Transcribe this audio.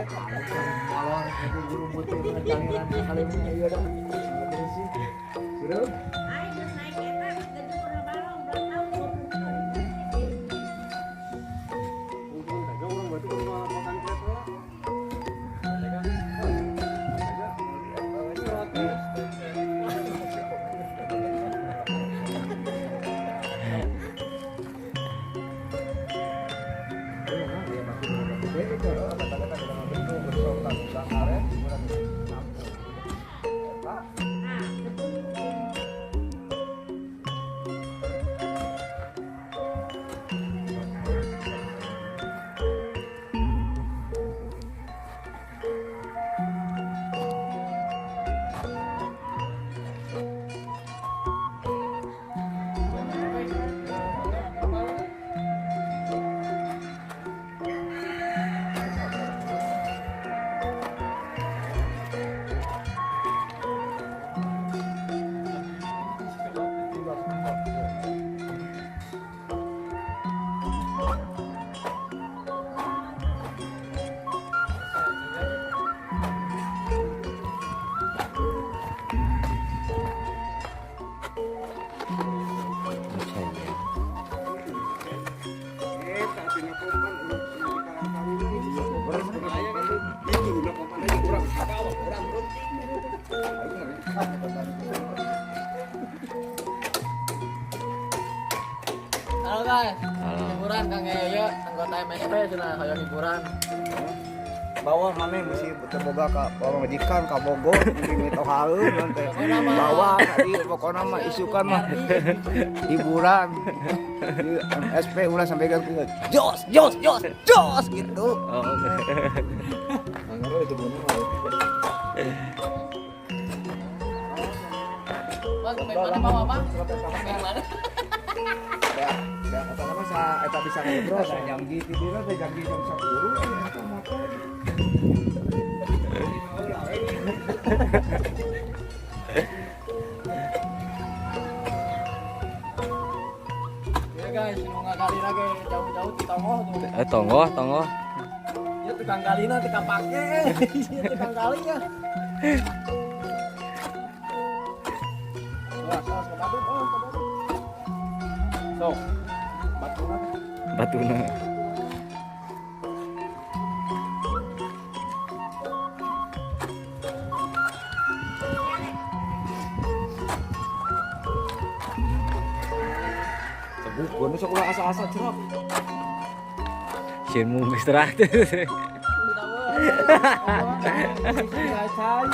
Molor itu guru mutu ngecaliran sekali ini iya dah. Bersih. Sudah. Aing geus naik eta geus pernah balong belakang 20 Untung saja orang batu makan kereta. Halo guys, hiburan Kang Yoyo, anggota MSP cenah hoyong hiburan. Bawa mame mesti terboga ka bawa majikan ka Bogor mesti mitohaeun teh. Bawa ka dieu pokona mah isukan mah hiburan. Di MSP ulah sampai ke jos jos jos jos gitu. Oh. Mangga itu bunuh mah. Bang, mana bawa Bang? Mana? Ya, ya kata nama sa eta bisa ngebros janji tidurna teh janji jam 10 eta motor. Ya guys, nu ngagali lagi jauh-jauh di tonggoh tuh. Tonggoh, tonggoh. Ya tukang galina tukang pake. Ya tukang galinya. Wah, sok ke batu, oh, ke batu. Sok. Batuna. Batuna. Gua nu sok ulah asa-asa cerok. Sieun mung istirahat. Cai.